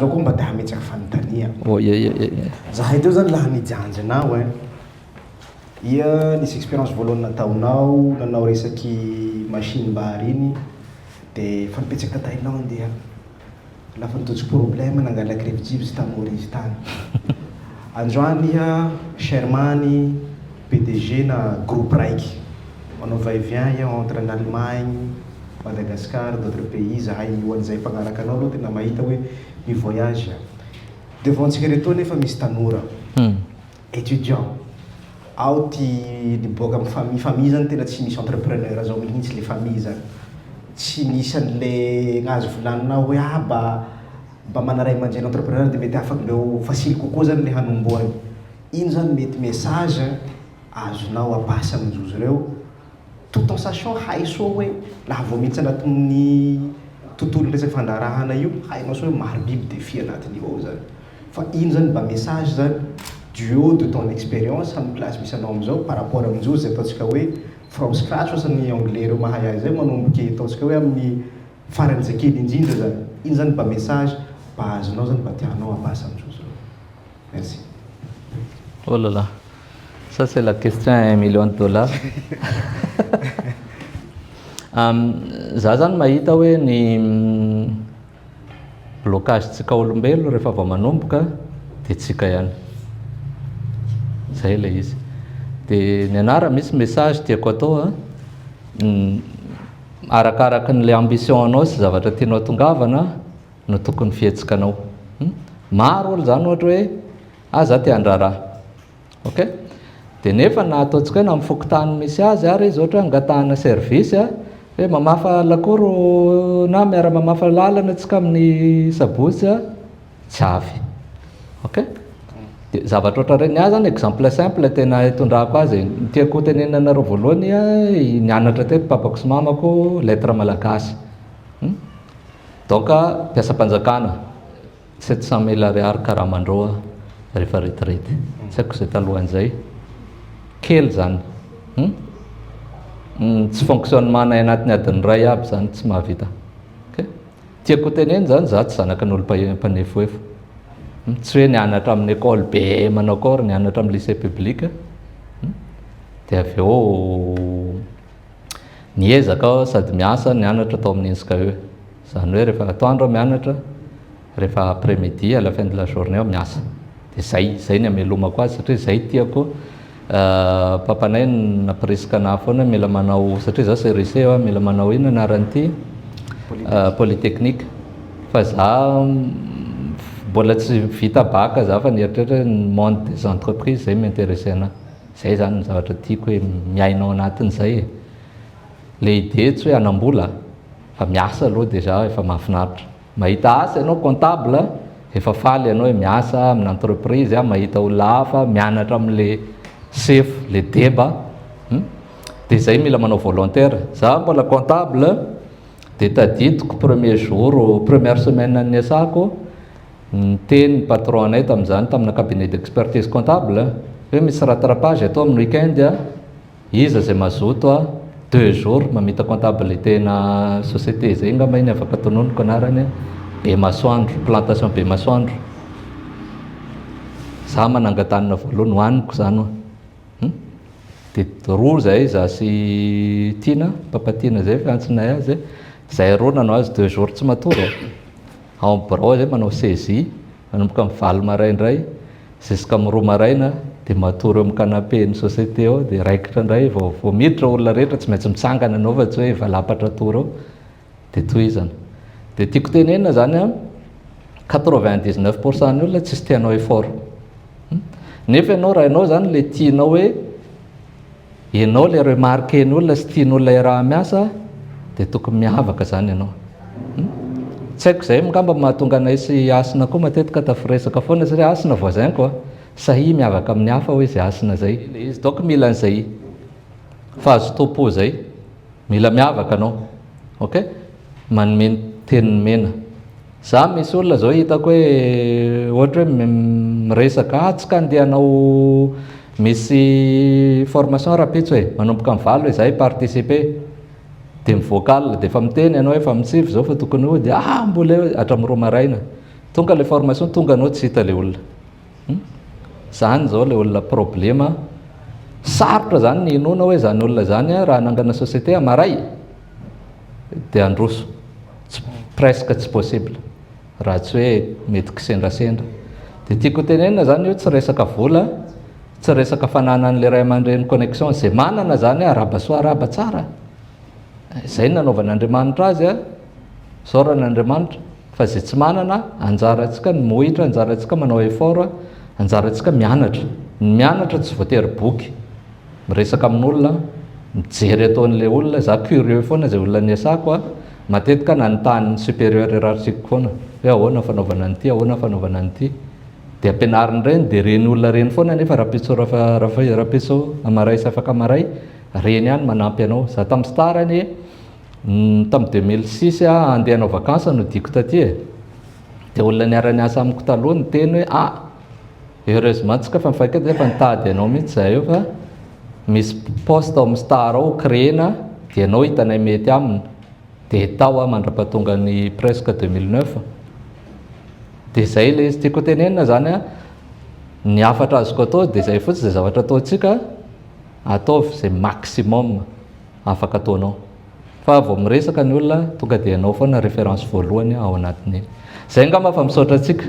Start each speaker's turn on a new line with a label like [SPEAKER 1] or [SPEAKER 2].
[SPEAKER 1] zao koa mba te hametsaky fanontania.
[SPEAKER 2] Oh, ye.
[SPEAKER 1] Zahay teo zany laha nijanjinao e. Ia nisy expérience voalohany nataonao, nanao resaky machine-bary iny, de fa nipetsaky ta Thaïlande iha. Lafa nitojo problème nangalaky rivojivotsy ta Maurice tany. Androany iha chairman PDG na groupe raiky. Manao va-et-vient iha entre en Allemagne, Madagascar, d'autres pays, zahay ho an'izay mpagnaraka anao aloha tena mahita hoe mi-voyage iha. Devant antsika retoa nefa misy tanora, étudiant, ao ty niboaka amy famille zany tena tsy misy entrepreneur zao mihitsy le famille zany. Tsy misy an'le gnazo volaninao hoe ah mba mana ray aman-dreny entrepreneur de mety afaky mbeo facile kokoa zany le hanombohany. Ino zany mety message azonao apasy amin-drozy reo, tout en sachant hay soa hoe laha vao miditsy anatin'ny tontolo resaky fandraharahana io, hainao soa hoe maro biby défi anatin'io ao zany. Fa ino zany mba message zany du haut de ton expérience amin'ny place misy anao amizao par rapport amin-drozy zay ataontsika hoe from scratch ohatrany ny anglais reo mahay azy zay, manomboky ataontsika hoe amin'ny faran'izay kely indrindra zany. Ino zany mba message mba azonao zany mba tianao apasy amin-drozy reo? Merci.
[SPEAKER 2] Oh là là, ça c'est la question à 1 million de dollars. Za zany mahita hoe ny blocage tsika olombelo rehefa vao manomboka de tsika ihany. Zay ilay izy. De ny anara misy message tiako atao a, arakaraky n'le ambition anao sy zavatra tianao tongavana no tokony fihetsika anao. Maro olo zany ohatra hoe ah za te handraharaha, ok, de nefa na ataontsika hoe na amin'ny fokontany misy azy ary izy, ohatra hoe angatahana service a, hoe mamafa lakoro na miara-mamafa lalana antsika amin'ny sabotsy a, tsy avy, ok. De zavatra ohatra reny, ny ahy zany exemple simple tena itondrako azy, ny tiako tenenina anareo voalohany a, nianatra teto papako sy mamako lettre malagasy. Donc mpiasam-panjakana 700 000 ariary karamandreo rehefa retraite, tsy haiko zay talohan'izay kely zany. Tsy fonctionnement nay anatin'ny adiny 1 aby zany tsy mahavita, ok. Tiako teneny zany, za tsy zanaky ny olo mpanefoefo, tsy hoe nianatra amin'ny école be manao akory, nianatra amin'ny lycée public, de avy eo niezaka aho sady miasa nianatra atao amin'ny INSCAE. Zany hoe rehefa atoandro aho mianatra, rehefa après midi, à la fin de la journée aho miasa. De zay ny amelomako azy satria zay tiako. Papanay nampirisika anahy foana mila manao, satria za CRC aho, mila manao ino anaran'ity, polytechnique, fa za mbola tsy vita bac za fa nieritreritra ny monde des entreprises zay m'intéressé anahy. Zay zany ny zavatra tiako hoe miaina ao anatin'izay e. Le idée tsy hoe hanam-bola fa miasa aloha déjà efa mahafinaritra. Mahita asa ianao comptable, efa faly ianao hoe miasa amin'ny entreprise a, mahita olona hafa, mianatra amin'le chef, le deba. De zay mila manao volontaire. Za mbola comptable de tadidiko premier jour, première semaine niasako, niteny patron anay tamin'izany tamina cabinet d'expertise comptable hoe misy rattrapage atao amin'ny weekend a, iza zay mazoto a 2 jours mamita comptabilité na société zay ngamba iny afaka tononiko anarany, be masoandro, plantation be masoandro. Za manangatanina voalohany hoaniko zany oa. De roa zay, za sy Tiana, papatina zay fiantsonay azy, zay roa nanao azy 2 jours tsy matory ao amin'ny bureau zay, manao saisie manomboka amin'ny 8 maraindray jusqu'à amin'ny 2 maraina, de matory eo amin'ny canapé ny société ao, de raikitra indray vao miditra olona rehetra tsy maintsy mitsangana anao fa tsy hoe valapatra tory ao, de tohizana. De tiako tenenina zany a, 99 % ny olona tsisy tianao effort, nefa ianao raha ianao zany le tianao hoe ianao le remarqué ny olona sy tian'olona iaraha miasa, de tokony miavaka zany ianao. Tsy haiko zay ngamba mahatonga anay sy Asina koa matetika tafiresaka foana, satria Asina voisin ko a, sahi miavaka amin'ny hafa hoe zay Asina zay le izy. Donc mila an'izay fahazotoam-po zay, mila miavaka anao, ok, manome ny teniny mena. Za misy olona zao hitako hoe ohatra hoe miresaka ah, tsika andeha hanao misy formation rapitso e, manomboka amin'ny 8 hoe zahay participer, de mivoaka alina, de efa miteny ianao efa mitsivy zao fa tokony hody, ah mbola eo hatramin'ny 2 maraina. Tonga le formation, tonga anao, tsy hita le olona. Zany zao le olona problema sarotra zany ny inoana hoe zany olona zany a raha nangana société amaray de androso, tsy presque tsy possible raha tsy hoe mety kisendrasendra. De tiako tenenina zany io, tsy resaka vola, tsy resaka fananan'le ray aman-dreny connexion. Zay manana zany araba soa, araba tsara, zay nanaovan'Andriamanitra azy a, saoran'Andriamanitra. Fa zay tsy manana, anjarantsika ny mohitra, anjarantsika manao effort, anjarantsika mianatra. Ny mianatra tsy voatery boky, miresaka amin'olona, mijery ataon'le olona. Za curieux foana, zay olona niasako a matetika nanontany supérieur hiérarchique foana hoe ahoana fanaovana an'ity, ahoana fanaovana an'ity, de ampianariny reny, de reny olona reny foana. Nefa rahampitso, rahampitso amaray sy afaka amaray, reny ihany manampy anao. Za tamin'ny Star anie tamin'ny 2006 a andeha hanao vacances no diko taty e, de olona niara-niasa amiko taloha ny teny hoe: "Ah, heureusement tsika fa mifankahita, efa nitady anao mihitsy zahay io, fa misy poste ao amin'ny Star ao créena, de ianao hitanay mety aminy." De tao a mandra-pahatonga ny presque 2009. De zay le izy tiako tenenina zany a, ny hafatra azoko atao de zay fotsy: zay zavatra ataontsika, ataovy zay maximum afaka ataonao, fa vao miresaka ny olona tonga de ianao foana référence voalohany ao anatin'iny. Zay ngamba fa misaotra antsika.